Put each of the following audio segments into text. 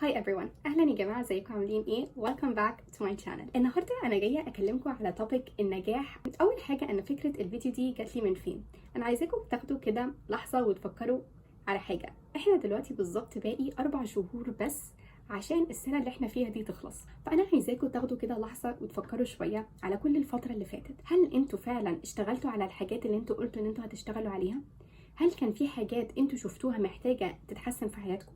Hi everyone، اهلا يا جماعه، ازيكم؟ عاملين ايه؟ welcome back to my channel. النهارده انا جاية اكلمكم على topic النجاح. اول حاجه، انا فكرة الفيديو دي جات لي من فين؟ انا عايزاكم تاخدوا كده لحظة وتفكروا على حاجه. احنا دلوقتي بالظبط باقي 4 شهور بس عشان السنة اللي احنا فيها دي تخلص، فانا عايزاكم تاخدوا كده لحظة وتفكروا شوية على كل الفترة اللي فاتت. هل انتوا فعلا اشتغلتوا على الحاجات اللي انتوا قلتوا ان انتوا هتشتغلوا عليها؟ هل كان في حاجات انتوا شفتوها محتاجه تتحسن في حياتكم؟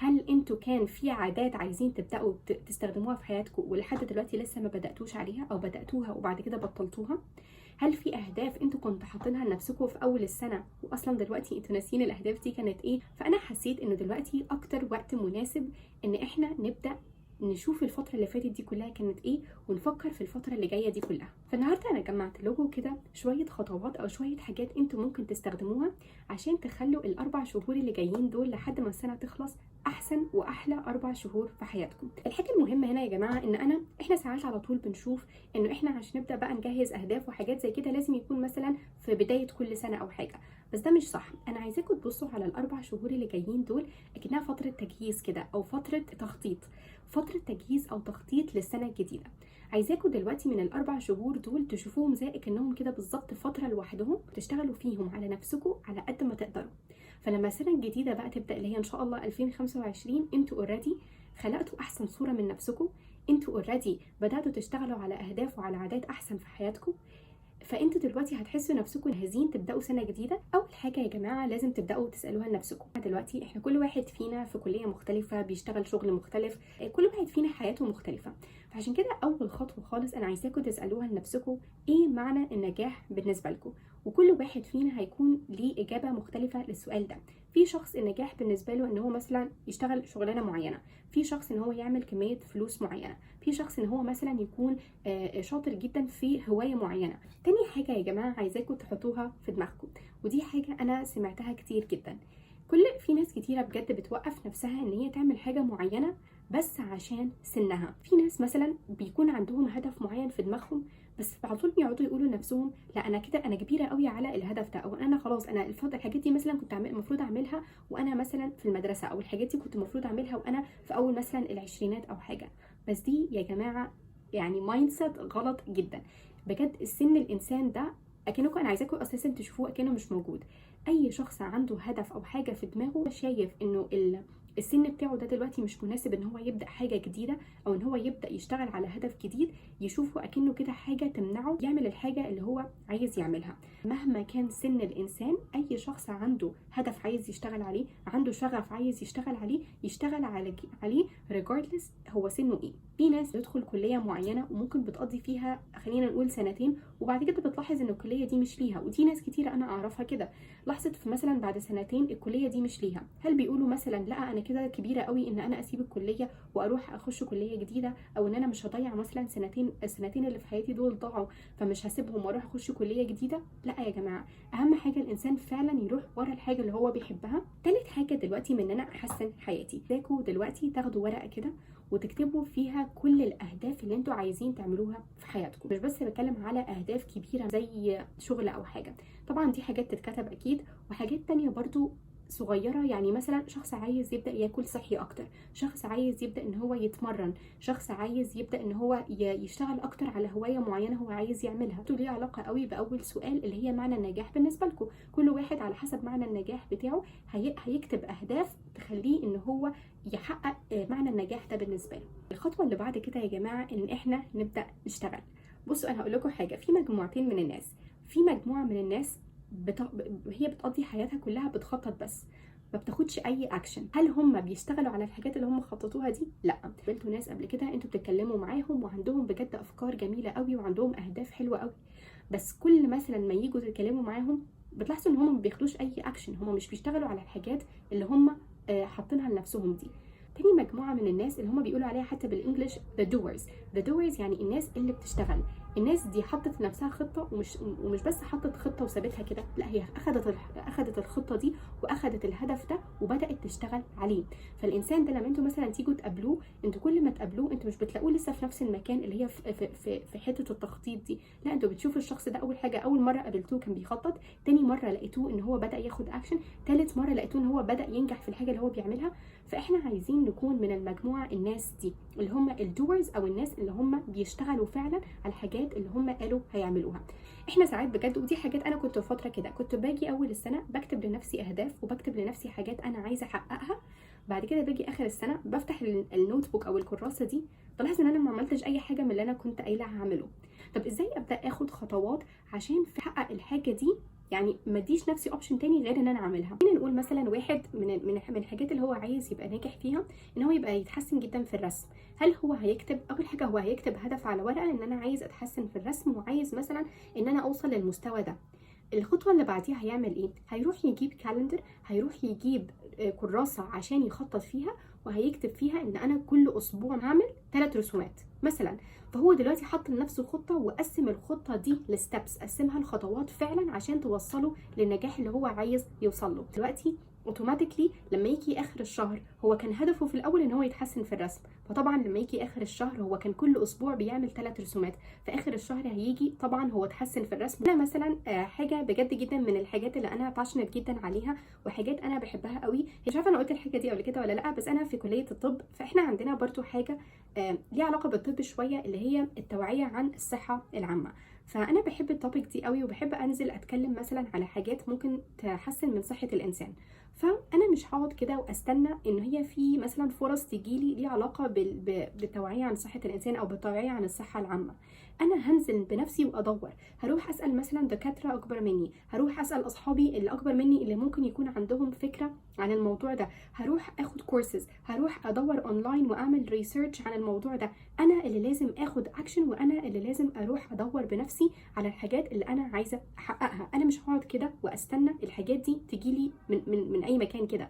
هل انتوا كان في عادات عايزين تبداوا تستخدموها في حياتكم ولحد دلوقتي لسه ما بداتوش عليها، او بداتوها وبعد كده بطلتوها؟ هل في اهداف انتوا كنتوا حاطينها لنفسكم في اول السنة واصلا دلوقتي انتوا ناسيين الاهداف دي كانت ايه؟ فانا حسيت انه دلوقتي اكتر وقت مناسب ان احنا نبدا نشوف الفترة اللي فاتت دي كلها كانت ايه ونفكر في الفترة اللي جاية دي كلها. فالنهاردة انا جمعت لكم كده شوية خطوات او شوية حاجات انتوا ممكن تستخدموها عشان تخلوا ال4 شهور اللي جايين دول لحد ما السنة تخلص احسن واحلى 4 شهور في حياتكم. الحاجة المهمة هنا يا جماعة ان احنا ساعات على طول بنشوف انه احنا عشان نبدأ بقى نجهز اهداف وحاجات زي كده لازم يكون مثلا في بداية كل سنة او حاجة، بس ده مش صح. انا عايزاكم تبصوا على ال4 شهور اللي جايين دول اكنها فترة تجهيز كده او فترة تخطيط، فترة تجهيز أو تخطيط للسنة الجديدة. عايزاكم دلوقتي من ال4 شهور دول تشوفوهم زي كأنهم كده بالظبط فترة لوحدهم تشتغلوا فيهم على نفسكم على قد ما تقدروا. فلما السنة الجديدة بقى تبدأ، اللي هي إن شاء الله 2025، انتوا already خلقتوا أحسن صورة من نفسكم، انتوا already بدأتوا تشتغلوا على أهداف وعلى عادات أحسن في حياتكم، فانتوا دلوقتي هتحسوا نفسكم جاهزين تبداوا سنة جديده. اول حاجة يا جماعة لازم تبداوا تسالوها لنفسكم: دلوقتي احنا كل واحد فينا في كليه مختلفه، بيشتغل شغل مختلف، كل واحد فينا حياته مختلفه. فعشان كده اول خطوة خالص انا عايزاكم تسالوها لنفسكم: ايه معنى النجاح بالنسبة لكم؟ وكل واحد فينا هيكون ليه اجابه مختلفة للسؤال ده. في شخص النجاح بالنسبة له ان هو مثلا يشتغل شغلانة معينه، في شخص ان هو يعمل كمية فلوس معينه، في شخص ان هو مثلا يكون شاطر جدا في هواية معينه. تاني حاجة يا جماعة عايزاكم تحطوها في دماغكم، ودي حاجة انا سمعتها كتير جدا، في ناس كتيرة بجد بتوقف نفسها ان هي تعمل حاجة معينة بس عشان سنها. في ناس مثلا بيكون عندهم هدف معين في دماغهم، بس على طول بيقعدوا يقولوا لنفسهم: لا، انا كده انا كبيرة قوي على الهدف ده، او انا خلاص انا الحاجات دي مثلا كنت المفروض اعملها وانا مثلا في المدرسه، او الحاجات دي كنت المفروض اعملها وانا في اول مثلا العشرينات او حاجه. بس دي يا جماعة يعني mindset غلط جدا بجد. السن الانسان ده اكنكم، انا عايزاكم اساسا تشوفوه اكنه مش موجود. اي شخص عنده هدف او حاجة في دماغه شايف انه السن بتاعه ده دلوقتي مش مناسب ان هو يبدا حاجة جديدة او ان هو يبدا يشتغل على هدف جديد، يشوفه اكنه كده حاجة تمنعه يعمل الحاجة اللي هو عايز يعملها. مهما كان سن الانسان، اي شخص عنده هدف عايز يشتغل عليه، عنده شغف عايز يشتغل عليه، يشتغل عليه regardless هو سنة ايه. في ناس بتدخل كليه معينة وممكن بتقضي فيها خلينا نقول سنتين، وبعد كده بتلاحظ ان الكلية دي مش ليها، ودي ناس كتيرة انا اعرفها كده، لاحظت في مثلا بعد سنتين الكلية دي مش ليها. هل بيقولوا مثلا: لا، انا كده كبيرة قوي ان انا اسيب الكلية واروح اخش كليه جديده، او ان انا مش هضيع مثلا سنتين، السنتين اللي في حياتي دول ضاعوا فمش هسيبهم واروح اخش كليه جديده؟ لا يا جماعه، اهم حاجة الانسان فعلا يروح ورا الحاجة اللي هو بيحبها. تالت حاجة دلوقتي من ان انا احسن حياتي، عايزاكوا دلوقتي تاخدوا ورقة كده وتكتبوا فيها كل الاهداف اللي انتوا عايزين تعملوها في حياتكم. مش بس بتكلم على اهداف كبيرة زي شغل او حاجه، طبعا دي حاجات تتكتب اكيد، وحاجات تانية برضو صغيرة. يعني مثلا شخص عايز يبدأ ياكل صحي أكتر، شخص عايز يبدأ إن هو يتمرن، شخص عايز يبدأ إن هو يشتغل أكتر على هواية معينة هو عايز يعملها. ليه علاقة قوي بأول سؤال اللي هي معنى النجاح بالنسبة لكم. كل واحد على حسب معنى النجاح بتاعه هيكتب أهداف تخليه إن هو يحقق معنى النجاح ده بالنسبة له. الخطوة اللي بعد كده يا جماعة إن إحنا نبدأ نشتغل. بصوا، أنا هقول لكم حاجة: في مجموعتين من الناس. في مجموعة من الناس هي بتقضي حياتها كلها بتخطط بس ما بتاخدش اي اكشن. هل هم بيشتغلوا على الحاجات اللي هم خططوها دي؟ لا. قابلتوا ناس قبل كده انتوا بتتكلموا معاهم وعندهم بجد افكار جميلة قوي وعندهم اهداف حلوة قوي، بس كل مثلا ما يجوا تتكلموا معاهم بتلاحظوا ان هم ما بياخدوش اي اكشن، هم مش بيشتغلوا على الحاجات اللي هم حاطينها لنفسهم دي. تاني مجموعة من الناس اللي هم بيقولوا عليها حتى بال English the doers. the doers يعني الناس اللي بتشتغل. الناس دي حطت لنفسها خطه، ومش بس حطت خطه وسابتها كده، لا، هي اخدت الخطة دي واخدت الهدف ده وبدات تشتغل عليه. فالانسان ده لما انتوا مثلا تيجوا تقابلوه، انتوا كل ما تقابلوه انتوا مش بتلاقوه لسه في نفس المكان اللي هي في حتة التخطيط دي. لا، انتوا بتشوفوا الشخص ده اول حاجة اول مرة قابلتوه كان بيخطط، تاني مرة لقيتوه ان هو بدا ياخد اكشن، تالت مرة لقيتوه ان هو بدا ينجح في الحاجة اللي هو بيعملها. فاحنا عايزين نكون من المجموعة الناس دي اللي هم ال doers، او الناس اللي هم بيشتغلوا فعلا على الحاجات اللي هم قالوا هيعملوها. احنا ساعات بجد، ودي حاجات انا كنت فترة كده، كنت باجي اول السنة بكتب لنفسي اهداف وبكتب لنفسي حاجات انا عايزه احققها. بعد كده باجي اخر السنة بفتح ال notebook او الكراسة دي، بلاحظ ان انا ما عملتش اي حاجة من اللي انا كنت قايله هعمله. طب ازاي ابدا اخد خطوات عشان احقق الحاجة دي؟ يعني ما اديش نفسي option تاني غير ان انا اعملها. خلينا نقول مثلا واحد من الحاجات اللي هو عايز يبقى ناجح فيها ان هو يبقى يتحسن جدا في الرسم. هل هو هيكتب؟ اول حاجة هو هيكتب هدف على ورقة ان انا عايز اتحسن في الرسم وعايز مثلا ان انا اوصل للمستوى ده. الخطوة اللي بعديها هيعمل ايه؟ هيروح يجيب calendar، هيروح يجيب كراسة عشان يخطط فيها، وهيكتب فيها ان انا كل اسبوع هعمل 3 رسومات مثلا. فهو دلوقتي حط لنفسه خطه وقسم الخطة دي ل steps، قسمها لخطوات فعلا عشان توصله للنجاح اللي هو عايز يوصل له. دلوقتي automatically لما يجي اخر الشهر، هو كان هدفه في الاول ان هو يتحسن في الرسم، فطبعا لما يجي اخر الشهر هو كان كل اسبوع بيعمل 3 رسومات، في اخر الشهر هيجي طبعا هو اتحسن في الرسم. انا مثلا حاجة بجد جدا من الحاجات اللي انا passionate جدا عليها وحاجات انا بحبها قوي، مش عارفه انا قلت الحاجة دي قبل كده ولا لا، بس انا في كليه الطب، فاحنا عندنا برضو حاجة ليها علاقة بالطب شوية اللي هي التوعية عن الصحة العامة. فانا بحب ال topic دي قوي، وبحب انزل اتكلم مثلا على حاجات ممكن تحسن من صحة الانسان. فانا مش هقعد كده واستنى ان هي في مثلا فرص تجيلي ليها علاقة بالتوعية عن صحة الانسان او بالتوعية عن الصحة العامة. انا هنزل بنفسي وادور، هروح اسال مثلا دكاترة اكبر مني، هروح اسال اصحابي اللي اكبر مني اللي ممكن يكون عندهم فكرة عن الموضوع ده، هروح اخد كورسز، هروح ادور اونلاين واعمل research عن الموضوع ده. انا اللي لازم اخد اكشن، وانا اللي لازم اروح ادور بنفسي على الحاجات اللي انا عايزه احققها. انا مش هقعد كده واستنى الحاجات دي تجيلي من اي مكان كده.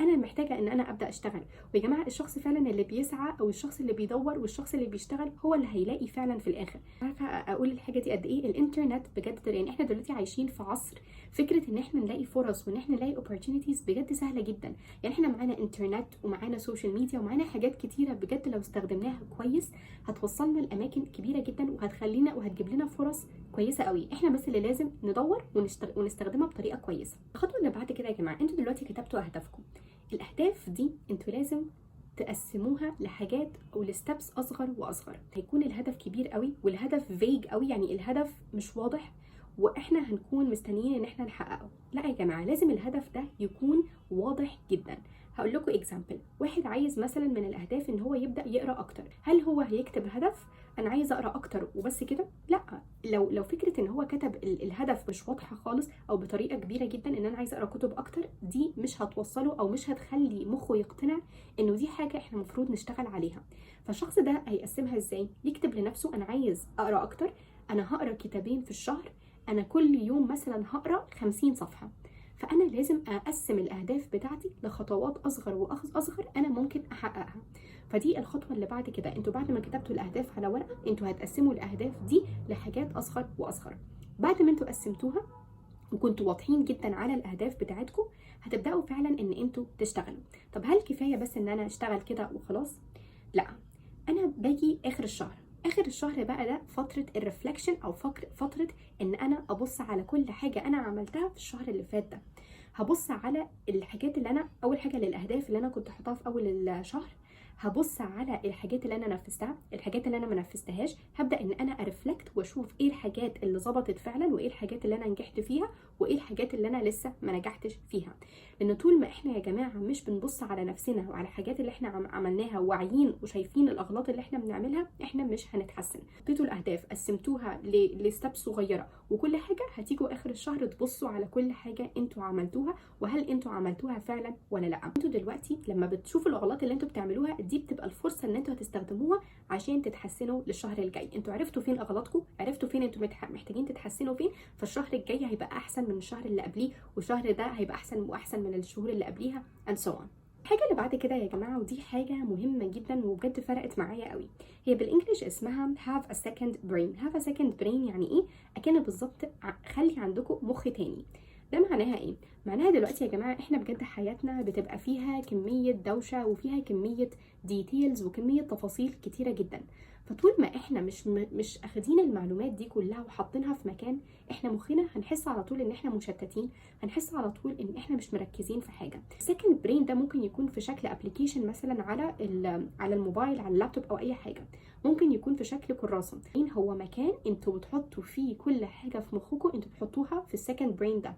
انا محتاجه ان انا ابدا اشتغل. ويا جماعة الشخص فعلا اللي بيسعى او الشخص اللي بيدور والشخص اللي بيشتغل هو اللي هيلاقي فعلا في الاخر. عارفه اقول الحاجة دي قد ايه؟ الانترنت بجد، يعني احنا دلوقتي عايشين في عصر فكرة ان احنا نلاقي فرص وان احنا نلاقي opportunities بجد سهلة جدا. يعني احنا معانا انترنت ومعانا social media ومعانا حاجات كتيرة بجد، لو استخدمناها كويس هتوصلنا لاماكن كبيرة جدا وهتخلينا وهتجيب لنا فرص كويسة قوي. احنا بس اللي لازم ندور ونستخدمها بطريقة كويسة. الخطوة اللي بعد كده يا جماعة، انتوا دلوقتي كتبتوا اهدافكم. الاهداف دي انتوا لازم تقسموها لحاجات او ل steps اصغر واصغر. هيكون الهدف كبير قوي والهدف vague قوي، يعني الهدف مش واضح واحنا هنكون مستنيين ان احنا نحققه. لا يا جماعة، لازم الهدف ده يكون واضح جدا. هقول لكم example، واحد عايز مثلا من الاهداف ان هو يبدا يقرا اكتر. هل هو هيكتب هدف انا عايز اقرا اكتر وبس كده؟ لا، لو فكرة ان هو كتب الهدف مش واضحة خالص او بطريقة كبيرة جدا ان انا عايز اقرا كتب اكتر، دي مش هتوصله او مش هتخلي مخه يقتنع انه دي حاجة احنا المفروض نشتغل عليها. فالشخص ده هيقسمها ازاي؟ يكتب لنفسه انا عايز اقرا اكتر، انا هقرا كتابين في الشهر، انا كل يوم مثلا هقرا 50 صفحة. فانا لازم اقسم الاهداف بتاعتي لخطوات اصغر واصغر انا ممكن احققها. فدي الخطوة اللي بعد كده. انتوا بعد ما كتبتوا الاهداف على ورقة، انتوا هتقسموا الاهداف دي لحاجات اصغر واصغر. بعد ما انتوا قسمتوها وكنتوا واضحين جدا على الاهداف بتاعتكم، هتبداوا فعلا ان انتوا تشتغلوا. طب هل كفاية بس ان انا اشتغل كده وخلاص؟ لا، انا باجي اخر الشهر. اخر الشهر بقى ده فترة ال reflection، او فترة ان انا ابص على كل حاجة انا عملتها في الشهر اللي فات ده. هبص على الحاجات اللي انا، اول حاجة للاهداف اللي انا كنت حاطاها في اول الشهر، هبص على الحاجات اللي انا نفذتها، الحاجات اللي انا ما نفذتهاش. هبدا ان انا ا reflect واشوف ايه الحاجات اللي ظبطت فعلا، وايه الحاجات اللي انا نجحت فيها، وايه الحاجات اللي انا لسه ما نجحتش فيها. لان طول ما احنا يا جماعة مش بنبص على نفسنا وعلى الحاجات اللي احنا عملناها، واعيين وشايفين الاغلاط اللي احنا بنعملها، احنا مش هنتحسن. حطيتوا الاهداف، قسمتوها ل steps صغيرة وكل حاجه، هتيجوا اخر الشهر تبصوا على كل حاجة انتوا عملتوها وهل انتوا عملتوها فعلا ولا لا. انتوا دلوقتي لما بتشوفوا الاغلاط اللي انتوا بتعملوها دي، بتبقى الفرصة ان انتوا هتستخدموها عشان تتحسنوا للشهر الجاي. انتوا عرفتوا فين اغلاطكم، عرفتوا فين انتوا محتاجين تتحسنوا فين، فالشهر الجاي هيبقى احسن من الشهر اللي قبليه، والشهر ده هيبقى احسن واحسن من الشهور اللي قبليها and so on. الحاجة اللي بعد كده يا جماعة، ودي حاجة مهمة جدا وبجد فرقت معايا قوي، هي بال English اسمها have a second brain. have a second brain يعني ايه؟ اكن بالظبط خلي عندكم مخ تاني. ده معناها ايه؟ معناها دلوقتي يا جماعة احنا بجد حياتنا بتبقى فيها كمية دوشه وفيها كمية details وكمية تفاصيل كتيرة جدا. فطول ما احنا مش اخدين المعلومات دي كلها وحاطينها في مكان، احنا مخنا هنحس على طول ان احنا مشتتين، هنحس على طول ان احنا مش مركزين في حاجه. ال second brain ده ممكن يكون في شكل application مثلا على الموبايل، على اللابتوب او اي حاجه، ممكن يكون في شكل كراسه. هو مكان انتوا بتحطوا فيه كل حاجة في مخكم، انتوا بتحطوها في ال second brain ده.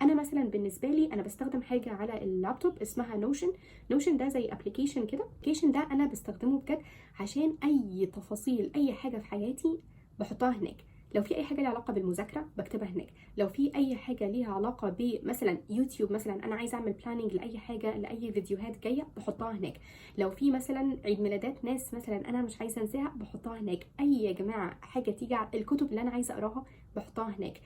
انا مثلا بالنسبة لي انا بستخدم حاجة على اللابتوب اسمها Notion. Notion ده زي application كده. ال application ده انا بستخدمه بجد عشان اي تفاصيل، اي حاجة في حياتي بحطها هناك. لو في اي حاجة ليها علاقة بالمذاكره بكتبها هناك، لو في اي حاجة ليها علاقة بمثلا يوتيوب، مثلا انا عايزه اعمل planning لاي حاجه، لاي فيديوهات جايه، بحطها هناك. لو في مثلا عيد ميلادات ناس مثلا انا مش عايزه انساها بحطها هناك. اي يا جماعة حاجة تيجي، الكتب اللي انا عايزه اقراها بحطها هناك،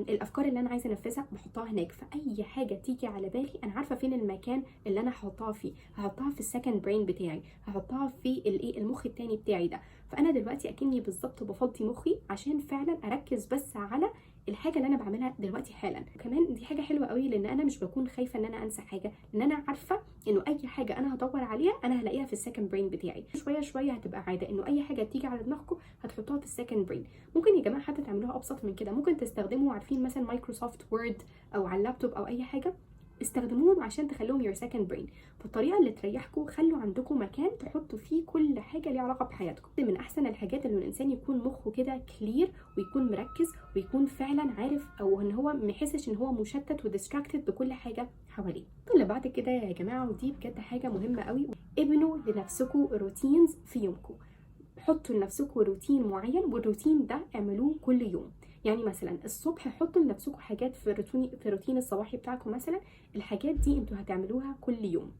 الافكار اللي انا عايزه انفذها بحطها هناك. فاي حاجة تيجي على بالي انا عارفه فين المكان اللي انا هحطها فيه، هحطها في ال second brain بتاعي، هحطها في الايه، المخ التاني بتاعي ده. فانا دلوقتي اكني بالظبط بفضي مخي عشان فعلا اركز بس على الحاجة اللي انا بعملها دلوقتي حالا. كمان دي حاجة حلوة قوي، لان انا مش بكون خايفة ان انا انسى حاجه، لان انا عارفه انه اي حاجة انا هدور عليها انا هلاقيها في ال second brain بتاعي. شوية شوية هتبقى عادة انه اي حاجة تيجي على دماغكم هتحطوها في ال second brain. ممكن يا جماعة حتى تعملوها ابسط من كده، ممكن تستخدموا، عارفين مثلا Microsoft Word او على اللابتوب او اي حاجه، استخدموهم عشان تخلوهم your second brain. فالطريقه اللي تريحكم، خلوا عندكم مكان تحطوا فيه كل حاجة ليها علاقة بحياتكم. من احسن الحاجات انه الانسان يكون مخه كده clear ويكون مركز ويكون فعلا عارف، او ان هو ما يحسش ان هو مشتت و distracted بكل حاجة حواليه. اللي بعد كده يا جماعه، ودي بجد حاجة مهمة قوي، ابنوا لنفسكم routines في يومكم. حطوا لنفسكم روتين معين، والروتين ده اعملوه كل يوم. يعني مثلا الصبح حطوا لنفسكم حاجات في الروتين الصباحي بتاعكم، مثلا الحاجات دي انتوا هتعملوها كل يوم.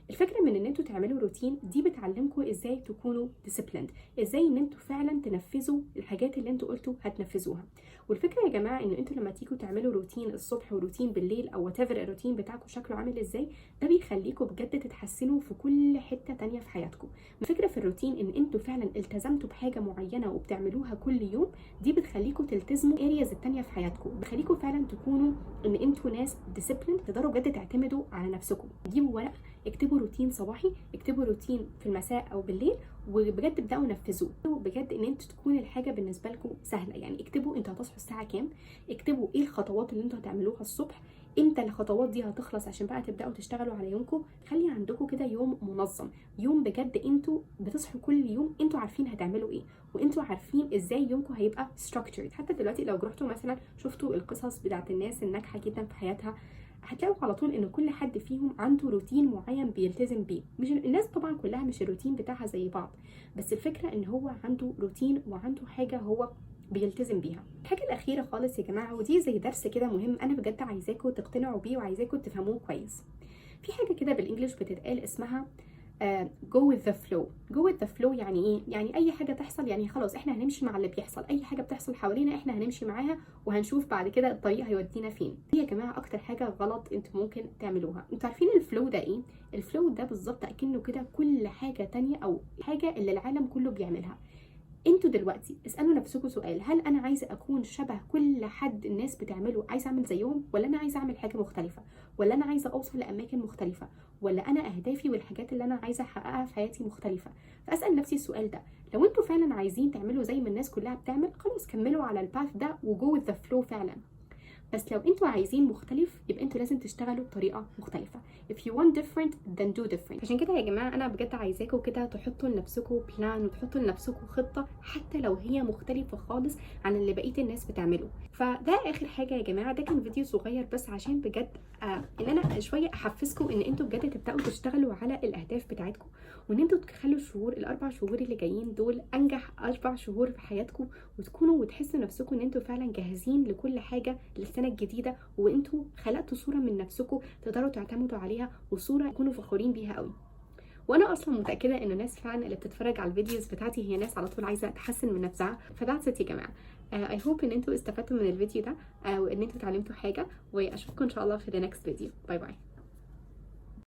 الفكرة من ان انتوا تعملوا روتين دي بتعلمكم ازاي تكونوا disciplined، ازاي ان انتوا فعلا تنفذوا الحاجات اللي انتوا قلتوا هتنفذوها. والفكرة يا جماعة ان انتوا لما تيجوا تعملوا روتين الصبح وروتين بالليل او whatever الروتين بتاعكم شكله عامل ازاي، ده بيخليكم بجد تتحسنوا في كل حتة تانية في حياتكم. الفكرة في الروتين ان انتوا فعلا التزمتوا بحاجة معينة وبتعملوها كل يوم، دي بتخليكم تلتزموا areas التانية في حياتكم، بتخليكم فعلا تكونوا ان انتوا ناس disciplined، تقدروا بجد تعتمدوا على نفسكم. جيبوا ورق، اكتبوا روتين صباحي، اكتبوا روتين في المساء او بالليل، وبجد ابداوا نفذوه. بجد ان انتوا تكون الحاجة بالنسبة لكم سهله. يعني اكتبوا انتوا هتصحوا الساعة كام، اكتبوا ايه الخطوات اللي انتوا هتعملوها الصبح، امتى الخطوات دي هتخلص عشان بقى تبداوا تشتغلوا على يومكم. خلي عندكم كده يوم منظم، يوم بجد انتوا بتصحوا كل يوم انتوا عارفين هتعملوا ايه، وانتوا عارفين ازاي يومكم هيبقى structured. حتى دلوقتي لو رحتوا مثلا شفتوا القصص بتاعت الناس الناجحة جدا في حياتها، هتلاقوا على طول ان كل حد فيهم عنده روتين معين بيلتزم بيه. مش الناس طبعا كلها مش الروتين بتاعها زي بعض، بس الفكرة ان هو عنده روتين وعنده حاجة هو بيلتزم بيها. الحاجة الاخيرة خالص يا جماعه، ودي زي درس كده مهم انا بجد عايزاكم تقتنعوا بيه وعايزاكم تفهموه كويس. في حاجة كده بال English بتتقال اسمها go with the flow. go with the flow يعني ايه؟ يعني اي حاجة تحصل، يعني خلاص احنا هنمشي مع اللي بيحصل، اي حاجة بتحصل حوالينا احنا هنمشي معاها وهنشوف بعد كده الطريق هيودينا فين. دي يا جماعة اكتر حاجة غلط انتوا ممكن تعملوها. انتوا عارفين ال flow ده ايه؟ ال flow ده بالظبط اكنه كده كل حاجة تانية او حاجة اللي العالم كله بيعملها. انتوا دلوقتي اسالوا نفسكم سؤال: هل انا عايزه اكون شبه كل حد الناس بتعمله، عايزه اعمل زيهم، ولا انا عايزه اعمل حاجة مختلفه، ولا انا عايزه اوصل لاماكن مختلفه، ولا انا اهدافي والحاجات اللي انا عايزه احققها في حياتي مختلفه؟ فاسال نفسي السؤال ده. لو انتوا فعلا عايزين تعملوا زي ما الناس كلها بتعمل، خلاص كملوا على ال path ده و go with the flow فعلا. بس لو انتوا عايزين مختلف، يبقى انتوا لازم تشتغلوا بطريقة مختلفه. if you want different then do different. عشان كده يا جماعة انا بجد عايزاكم كده تحطوا لنفسكم plan وتحطوا لنفسكم خطه، حتى لو هي مختلفة خالص عن اللي بقية الناس بتعمله. فده اخر حاجة يا جماعه، ده كان فيديو صغير بس عشان بجد ان انا شوية احفزكم ان انتوا بجد تبداوا تشتغلوا على الاهداف بتاعتكم، وان انتوا تخلوا الشهور ال4 شهور اللي جايين دول انجح 4 شهور في حياتكم، وتكونوا وتحسوا نفسكم ان انتوا فعلا جاهزين لكل حاجة للسنة الجديده، وانتوا خلقتوا صوره من نفسكم تقدروا تعتمدوا عليها، وصوره تكونوا فخورين بيها قوي. وانا اصلا متاكدة ان الناس فعلا اللي بتتفرج على ال videos بتاعتي هي ناس على طول عايزه تحسن من نفسها. ف that's it يا جماعه، I hope ان انتوا استفدتوا من الفيديو ده وان انتوا اتعلمتوا حاجه، واشوفكم ان شاء الله في the next video. bye bye.